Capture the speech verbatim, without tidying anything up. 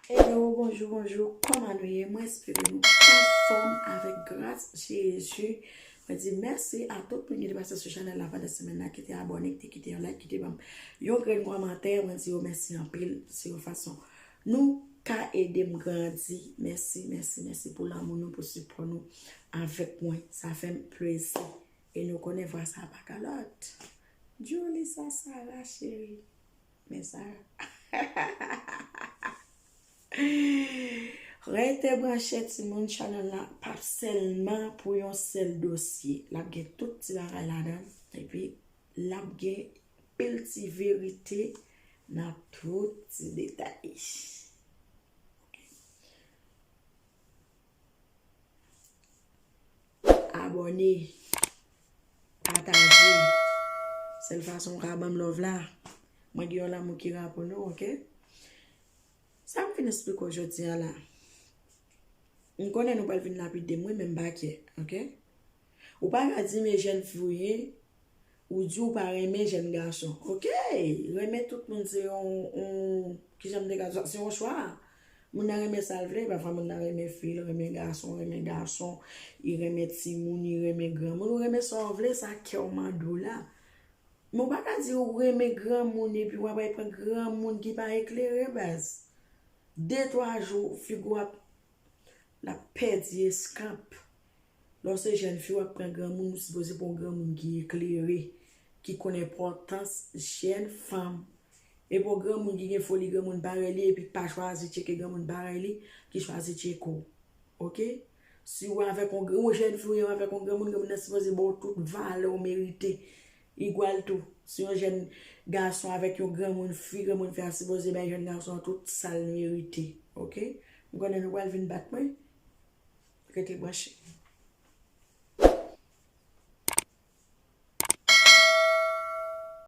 Hello, bonjou, bonjou. Kòman nou ye? Mwen espere nou anfòm avèk gras Jezi. Mwen di mèsi a tout moun ki te pase sou chanèl la pandan semèn nan, ki te abòne, ki te kite yon like, ki te ban m yon grenn kòmantè. Mwen di yo mèsi anpil. Se yon fason nou ka ede m grandi. Mèsi, mèsi, mèsi pou lanmou nou, pou sipò nou avèk mwen. Sa fè m plezi. E nou konnen vwa sa pa kalòt. Julissa Sarah cheri. Men sa. Rete branche timoun, chanèl la p ap sèlman pou yon sèl dosye. L ap gen tout ti bagay ladan l. Epi l ap gen pil ti verite nan tout ti detay. Abòne, pataje. Sèl fason w ka ban m love la. Mwen gen yon lanmou ki ra pou nou, oke? Sa m fin esplike w jodi a la. M konnen nou pral vin lapide m, wi, men m pa kè, oke? Ou pa ka di men jèn fi w ye, ou di w pa renmen jèn gason. Oke, renmen tout moun se yon, yon, kijan m te ka di sa, se yon chwa. Moun nan renmen sa l vle, pafwa moun nan renmen fi, l renmen gason, renmen gason, li renmen timoun, li renmen granmoun. Ou renmen sa w vle, sa kè w mande w la. Men w pa ka di w renmen granmoun epi w ap al pran granmoun ki pa eklere, baz. De twa jou, figi w ap, l ap pèdi eskanp. Lè w se jèn fi, w ap pran granmoun, ou sipoze pran yon granmoun ki eklere, ki konn enpòtans jèn fanm. E pa yon granmoun ki gen foli granmoun parèy li, epi k pa chwazi tcheke granmoun parèy li, ki chwazi tcheke w. Oke? Si w avèk yon, yon jèn fi, ou avèk yon granmoun, granmoun nan sipoze ba w tout valè w merite. Igwal tou, si yon jèn gason avèk yon granmoun fi, granmoun fi a sipoze bay jèn gason an tout sa l merite. Oke? M konnen nou pral vin bat mwen. Rete branche.